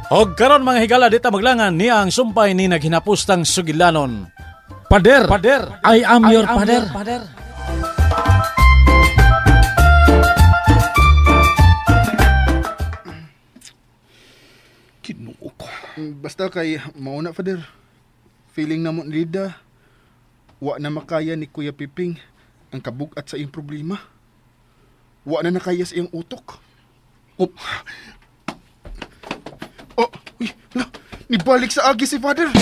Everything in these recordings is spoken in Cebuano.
Og karon, mga higala, dita maglangan niya ang sumpay ni naghinapustang sugilanon. Pader, pader, I am your pader. Pader. Ginoo ko. Basta kay mauna, Father. Feeling na mo ni Lida. Wa na makaya ni Kuya Piping ang kabugat sa iyang problema. Wa na nakaya sa iyang utok. Oh, Oh, uy, hala, nibalik sa agi si Father.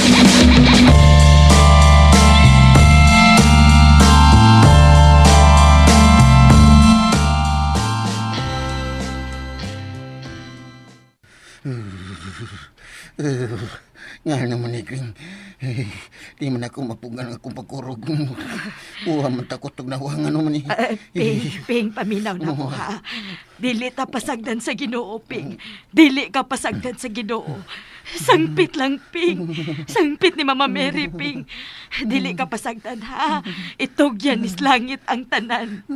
Nga naman ni Green. Eh, di man ako mapugan ang akong pagkurog. Uwa man takot og nawangan naman ni. Ah, Ping, Ping, paminaw na ko ha. Dili ta pasagdan sa Ginoo, Ping. Dili ka pasagdan sa Ginoo. Sangpit lang, Ping. Sangpit ni Mama Mary, Ping. Dili ka pasagdan ha. Itugyan ni langit ang tanan.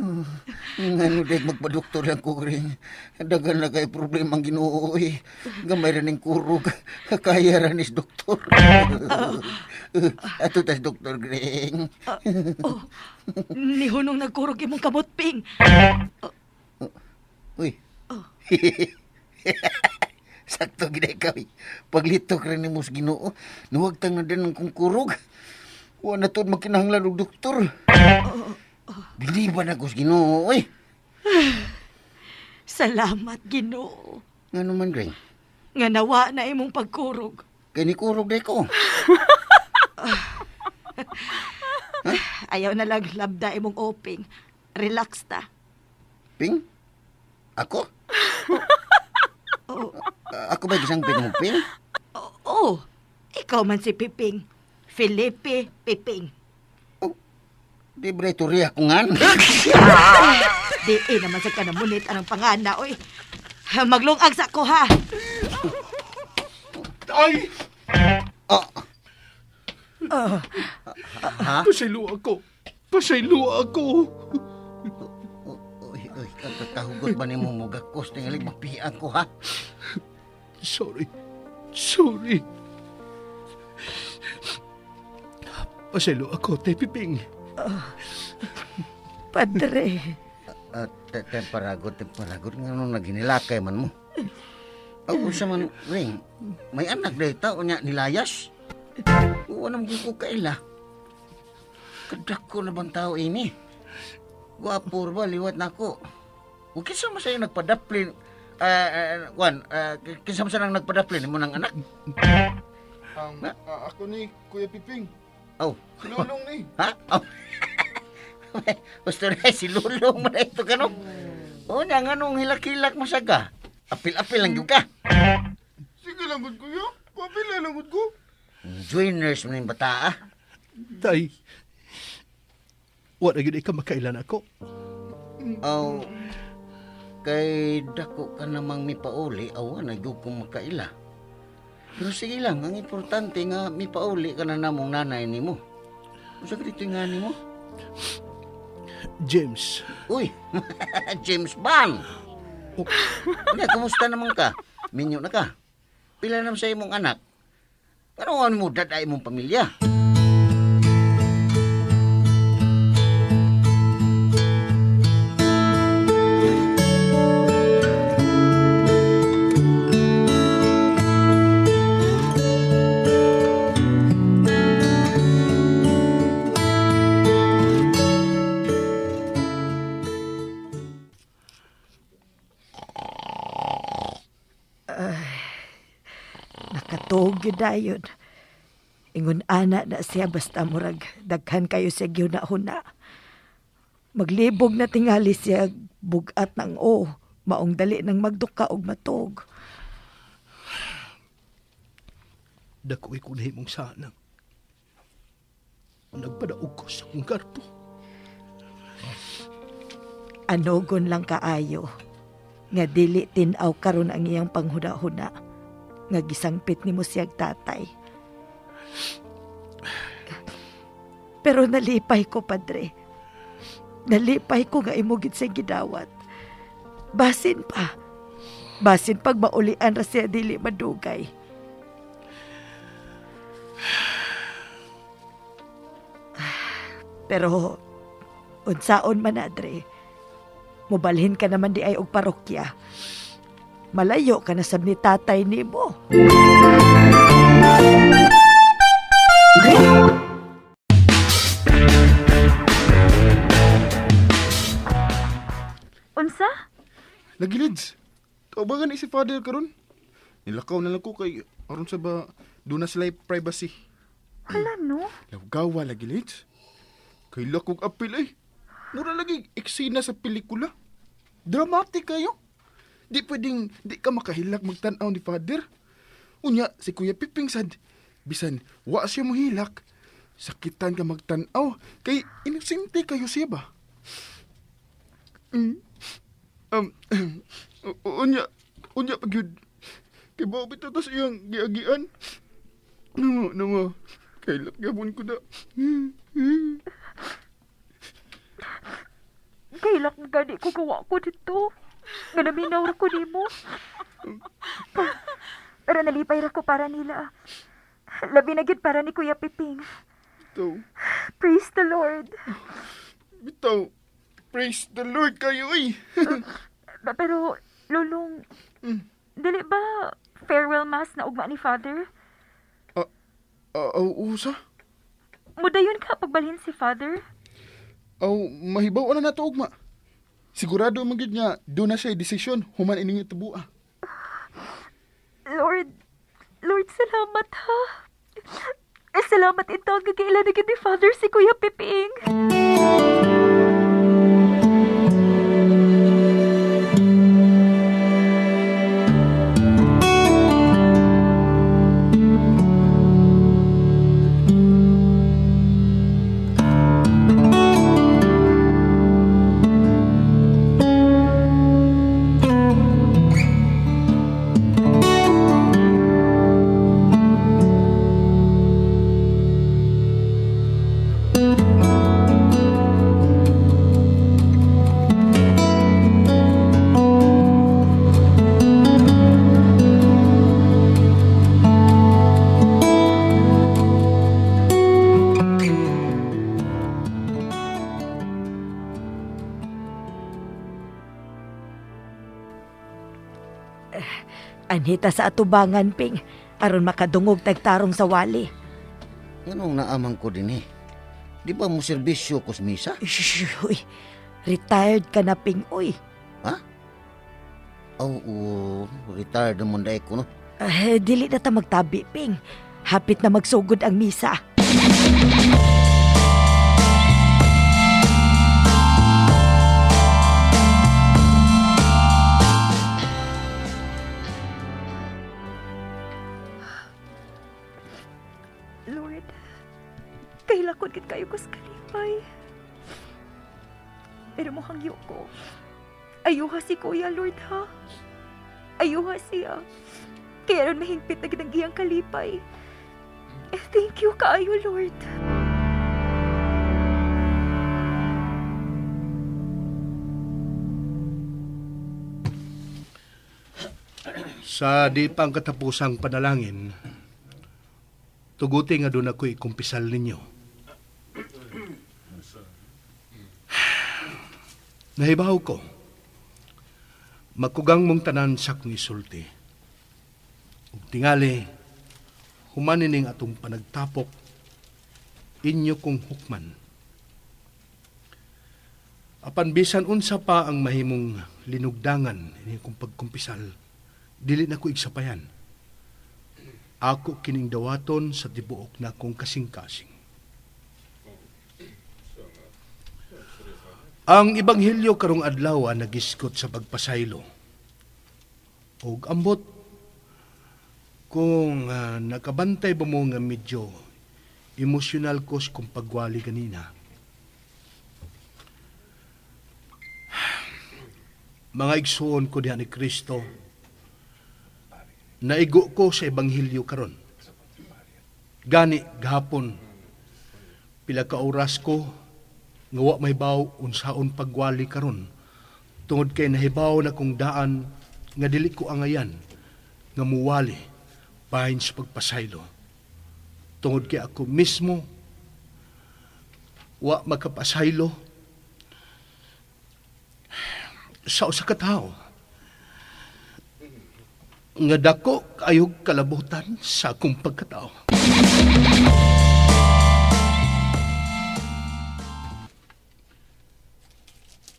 Nga no, dahil magpadoktor lang ko, Green. Dagan na kay problema ang Ginoo eh. Gamay ra ning kurog. Kaya ra nis doktor. Ato tas doktor, Green. Oh, nihunong nagkurog imong kamot, Ping. Uy. Sakto gid ikaw eh. Paglitok ra nimo sa Ginoo, nuwagtang na din ang kong kurog. Wa na tuod magkinahanglan og doktor. Biliban ako sa Ginoo, oy. Salamat, Ginoo. Ngano man, Green? Nga nawa na imong pagkurog. Kay ni kurog day ko. Ayaw na lang labda imong oping. Relax ta. Ping? Ako? Oh. Ako ba gisang ping mo, Ping? Oo, ikaw man si Piping. Felipe Piping. Di ba ito riya ko ngan? Di eh, naman sa kanamunit anang pangana, oy. Maglungag sa ko, ha. Ay! Oh. Ha? Pasaylo ako. Pasaylo ako. Uy, uy, kakahugot ba nimo mo gakos tingali mapian ko ha? Sorry. Sorry. Pasaylo ako, Tay Piping. Padre. Temparagot, temparagot nga nung naghinilakay man mo. Aw, unsa man, Ring, may anak dahil tao niya nilayas. Uwa naman ko kaila. Kadako na bang tao ini? Gwapo ba, liwat na ako. O kinsa man sa'yo nagpadaplin, Juan, kinsa man sa'yo nagpadaplin mo ng anak? Ako ni Kuya Piping. Oh, Si Lulong ni. ha? Oh. Gusto na si Lulong mo na ito kano. O niya, nga nung hilak-hilak mo saga. Apil-apil lang yung ka. Sige lang, gud, Kuya. Papila lang, gud ko. Joiners mo na yung bata ah. Tay, wala gyud ka makailan ako. Aw, kay dako ka namang mipauli, awa na gyud kong makaila. Pero sige lang, ang importante nga mipauli ka na namong nanay nimo. Unsa ka dito nga nimo? James, Uy, James Bond. Oh. Unya, kumusta naman ka? Minyo na ka. Pila naman sa imong anak? Ano ang mo dad ay imong pamilya? Nakatuog yun dayon. Ingon ana na siya basta murag daghan kayo siya gihuna-huna. Maglibog na tingali siya bugat ng o, maong dali ng magduka og matog. Dako ko nahimong sana. Nagpadaog ko sa akong garbo. Anogon lang kaayo nga dili tin-aw karon ang iyang panghuna-huna nga gisangpit nimo siyag tatay. Pero nalipay ko, padre. Nalipay ko nga imo gid siyang gidawat. Basin pa. Basin pag maulian ra siya dili madugay. Pero unsaon man, Adre. Mubalhin ka naman di ay og parokya. Malayo ka na sab ni tatay nimo. Unsa? Lagi, Lids. Kaubagan ni si Father karon. Nilakaw na lang ko kay aron sa ba doon na sila privacy. Hala no. Lawgawa lagi, Lids. Kay lakog apil eh. Mura lagi eksena sa pelikula. Dramatic kayo. Di pwedeng di ka makahilak magtan-aw ni Father. Unya, si Kuya Piping sad. Bisan, wa siya mohilak. Sakitan ka magtan-aw. Kay inosente kayo siya ba? Mm. Um, unya, unya pag yun. Kay bao bitaw tas iyang giagian. Namo, namo. Kay lakyabon ko na. Kailak na gani ko gawa ko dito. Nga naminaw ra ko nimo. Pero nalipay ra ko para nila. Labi na gyud para ni Kuya Piping. Bitaw, Praise the Lord. bitaw. Praise the Lord kayo eh. Pero, Lulong, dili ba farewell mass na ugma ni Father? Aw, usa. Mudayon ka pagbalhin si Father? Aw, mahibaw na nato ugma. Sigurado man gyud nga doon na siya desisyon human ining tubua. Lord, Lord, salamat ha. Eh, salamat ito ang gagailan na gyud ni Father si Kuya Piping. Anhita sa atubangan, Ping. Aron makadungog tagtarong sa wali. Nganong naamang ko din eh. Di ba mo serbisyo ko sa misa? Shh, uy. Retired ka na, Ping. Uy. Ha? Aw, oo, retired na man dahil ko no. Eh, dili na ta magtabi, Ping. Hapit na magsugod ang misa. Lord, kailakon gid kayo ko sa kalipay. Pero mukhang ko. Ayuha si Kuya, Lord, ha? Ayuha siya. Kaya ron mahingpit na gid ang iyang kalipay. Eh, thank you kaayo, Lord. Sa di pang katapusang panalangin, tuguti nga doon ako ikumpisal ninyo. Nahibaw ko, makugang mong tanan sa akong isulti. Ug tingali, humanining atong panagtapok, inyo kong hukman. Apan bisan unsa pa ang mahimong linugdangan ini kong pagkumpisal, dili na ko igsapayan. Ako kining dawaton sa tibuok na akong kasing-kasing. Ang ebanghelyo karong adlaw nagiskot sa pagpasaylo. Og ambot kung nakabantay ba mo nga medyo emosyonal ko sa kong pagwali ganina. Mga igsuon ko diha ni Kristo, naigo ko sa ebanghelyo karon. Gani gahapon pila ka oras ko nga wa may baw unsaon pagwali karon tungod kay nahibaw na kong daan Nga dili ko angayan nga muwali bahin sa pagpasaylo. Tungod kay ako mismo wa makapasaylo sa usa ka tawo nga dako kayog kalabutan sa akong pagkatao.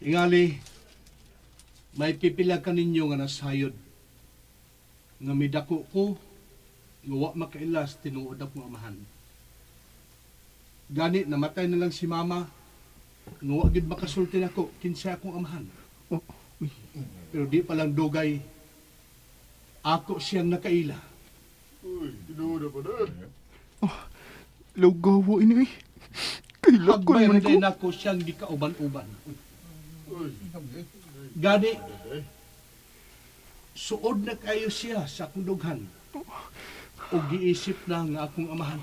Ingali, may pipila ka ninyo nga nasayod nga midako ko nga wa makailas tinuod akong amahan. Gani namatay na lang si mama nga wa gyud makasulti nako kinsa akong amahan. Pero di pa lang dugay ako siyang nakaila. Lawgawa ini eh. Kailakon Hagbay man man ko. nako siyang gikauban-uban. Gani suod na kayo siya sa akong dughan. O giisip na nga akong amahan.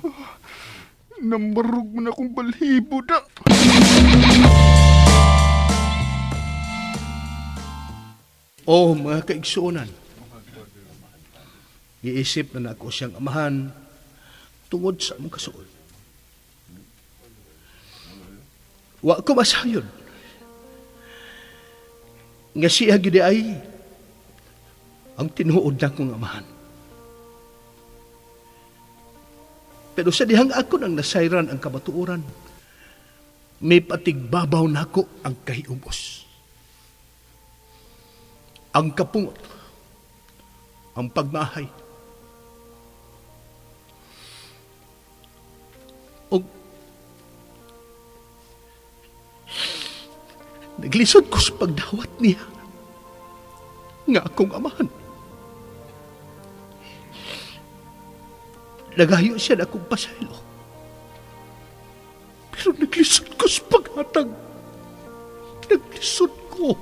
Nambarog man akong balhibo da. Oh, mga kaigsuonan. Giisip na nako siyang amahan tungod sa among kasuod. Wa ko masayon. Nga siya gid ay ang tinuod na kong amahan. Pero sa dihang ako nang nasayran ang kamatuoran, may patigbabaw nako ang kahiubos. Ang kapungot, ang pagmahay. Og naglisod ko sa pagdawat niya nga akong amahan. Nagayo siya na akong pasaylo. Pero naglisod ko sa paghatag. Naglisod ko.